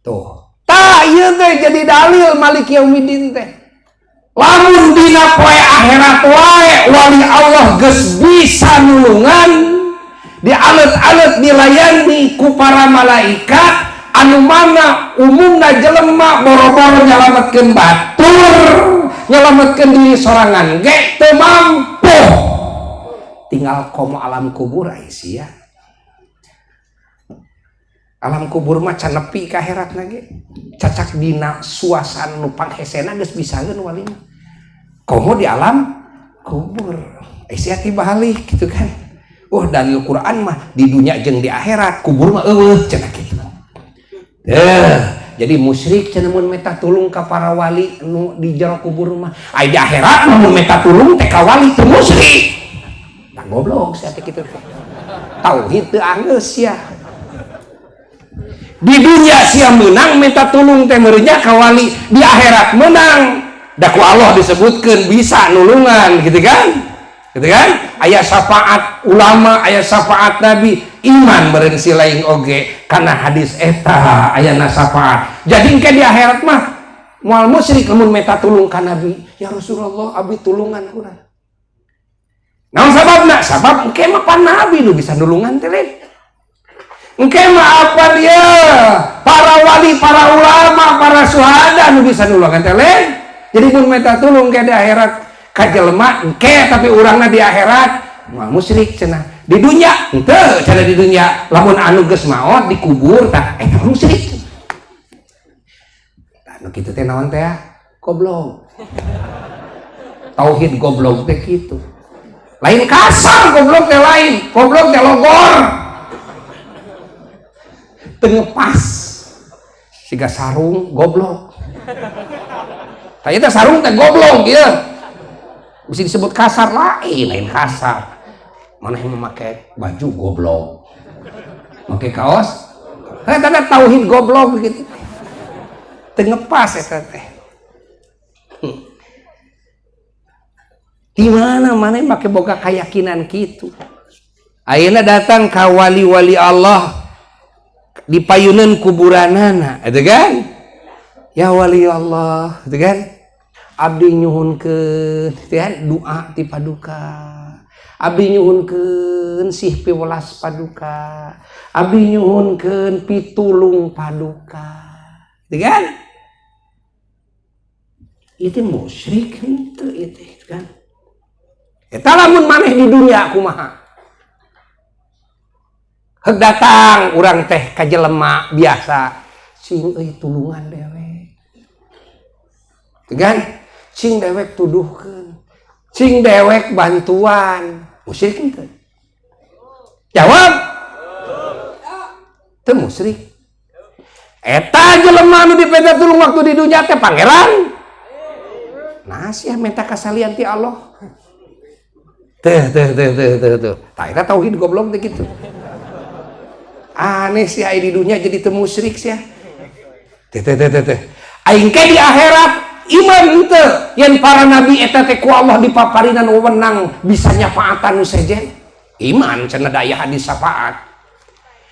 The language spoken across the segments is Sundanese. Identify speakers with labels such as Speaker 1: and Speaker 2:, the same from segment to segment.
Speaker 1: Tuh. Tah ieu teh jadi dalil Malik Yaumiddin teh. Lamun dina poe akhirat wae wali Allah geus bisa nulungan, dialet-alet dilayani ku para malaikat anu mana umumna jelema boro-boro nyalametkeun batur, nyalametkeun diri sorangan ge teu mampu. Tinggal komo alam kubur ai sia. Alam kubur mah can nepi ka akhiratna ge. Cacak dina suasana nu panghesena geus bisaeun wali mah. Komo di alam kubur. Ai sia tibalik gitu kan. Wah, dalil Quran mah di dunia jeung di akhirat, kubur mah eueuh cenah kitu. Jadi musyrik cenah mun menta tulung ka para wali nu di jero kubur mah. Ai di akhirat mah mun menta tulung teh ka wali teu musyrik. Tah goblok sia teh kitu teh. Tauhid teu anggeus sia. Di dunia sia menang minta tulung teh meureunnya ka wali, di akhirat menang da ku Allah disebutkeun bisa nulungan gitu kan? Gitu kan? Aya syafaat ulama, aya syafaat nabi, iman meureun si lain oge karena hadis eta ayana syafaat. Jadi engke di akhirat mah moal musyrik lamun minta tulung ka nabi, ya Rasulullah abdi tulungan kurang. Naon sababna? Sabab engke mah pan nabi nu bisa nulungan teh lain. Engke mah apa dia? Para wali, para ulama, para suhada nu bisa nulungan teh lain. Jadi mun minta tulung ke di akhirat ka jelema engke tapi urangna di akhirat moal musyrik cenah. Di dunia henteu cenah, di dunia lamun anu geus maot dikubur tah eta musyrik. Tah nu kitu teh naon teh? Goblok. Tauhid goblok teh kitu. Lain kasar goblok teh lain, goblok teh logor. Teu ngepas. Siga sarung goblok. Tah ieu teh sarung teh goblok ieu. Bisa disebut kasar lain, lain kasar. Mana yang memakai baju goblok. Pakai kaos. Heh, tanda tauhid goblok gitu. Teu ngepas eta teh. Di mana mana yang make boga keyakinan gitu. Ayeuna datang ka wali-wali Allah di payunan kuburanana, itu kan? Ya wali Allah, itu kan? Abdi nyuhunkeun, itu kan? Doa ti paduka. Abdi nyuhunkeun sih piwelas paduka. Abdi nyuhunkeun pitulung paduka. Itu kan? Itu musyrik henteu itu kan? Eta lamun maneh di dunia kumaha? Heuk datang urang teh ka jelema biasa, cing euy tulungan dewek. Teu kan? Cing dewek tuduhkeun. Cing dewek bantuan. Musyrik henteu? Jawab. Teu musyrik. Eta jelema nu dipenta tulung waktu di dunia teh pangeran. Nah, sia minta kasalian ti Allah. Teh teh teh teh teh teh. Tah eta tauhid goblok teh kitu. Aneh sih di dunia jadi teu musyrik sia. Teh teh teh teh teh. Aing ke di akhirat iman henteu yen para nabi eta teh ku Allah dipaparinan wewenang bisa nyafaatan nu sejen. Iman cenah daya hadis syafaat.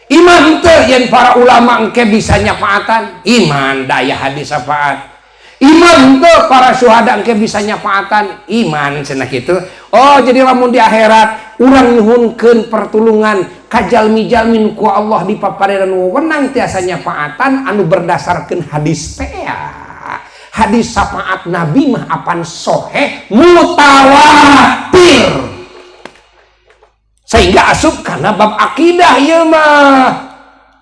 Speaker 1: Iman henteu yen para ulama engke bisa nyafaatan. Iman daya hadis syafaat. Iman henteu para syuhada engke bisa nyafaatan. Iman cenah kitu. Oh, jadi lamun di akhirat urang nyuhunkeun pertulungan ka jalmi-jalmi nu ku Allah dipaparinan wewenang tiasa nyafaatan anu berdasarkeun hadis teh. Hadis syafaat Nabi mah apan soheh mutawatir. Sehingga asup kana bab akidah ieu mah.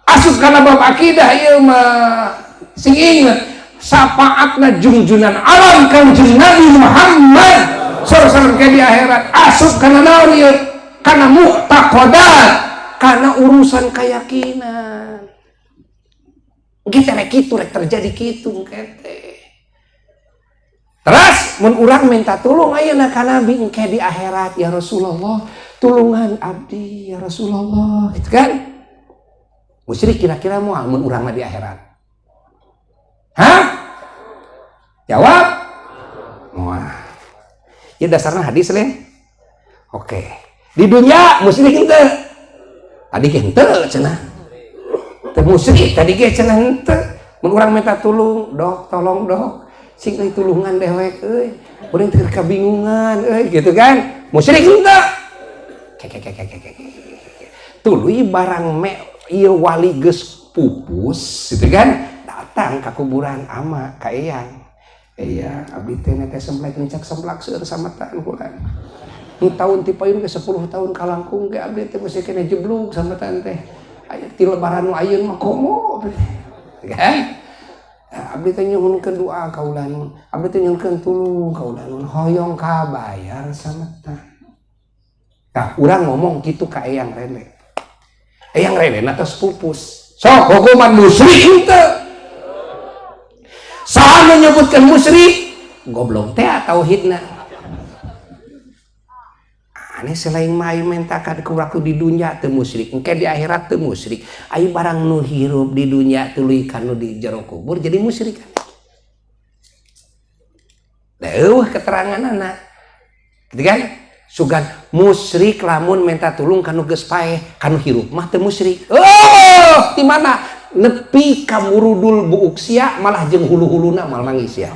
Speaker 1: Asup kana bab akidah ieu mah. Sing inget syafaatna junjunan alam Kanjeng Nabi Muhammad sallallahu alaihi di akhirat asup kana naon ieu? Kana mu'taqadat, kana urusan keyakinan. Kita rek kitu rek terjadi kitu engke. Terus mun urang minta tulung ayeuna ka Nabi engke di akhirat, ya Rasulullah, tulungan abdi ya Rasulullah, gitu kan? Musyrik kira-kira moal mun urang mah di akhirat? Hah? Jawab. Wah. Ya dasarnya hadis lain. Oke. Di dunia musyrik henteu. Tadi ge henteu cenah. Teu musyrik tadi ge cenah henteu. Mun urang minta tulung, "Dok, tolong dok, sing euy tulungan dewek euy, urang teu kabingungan euy," gitu kan? Musyrik henteu? Tuluy barang me ieu wali geus pupus gitu kan, datang ke kuburan ama ka eyang, "Iya, abdi teh teh semplek nincak semplak seueur sametan kula. Nu tahun ti payun ke 10 tahun kalangkung ge abdi teh masih kena jeblug sametan teh. Aya ti lebaran nu ayeuna mah komo kan. Nah, abdi teh nyuhunkeun doa kaula nun. Abdi teh nyuhunkeun tulung kaula nun, hoyong kabayar sametan." Nah, urang ngomong gitu ka eyang rene. Eyang rene atas pupus. Sok hukuman, musyrik henteu? Saha menyebutkan musyrik? Goblok teh tauhidna. Aneh, selain mai menta ka waktu di dunia teu musyrik, engke di akhirat teu musyrik. Ayo barang nu hirup di dunia tuluy kanu di jero kubur jadi musyrik. Euweuh keterangan anak. Gitu kan? Sugan musyrik lamun minta tulung kanu geus paeh, kanu hirup mah teu musyrik. Oh, di mana? Nepi ka murudul buuk sia, malah jeung hulu-huluna mal nangis sia.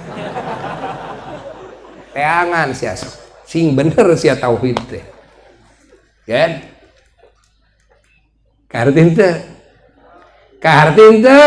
Speaker 1: Teangan sia, sing bener sia tauhid teh. Kan? Kaharti teu? Kaharti teu?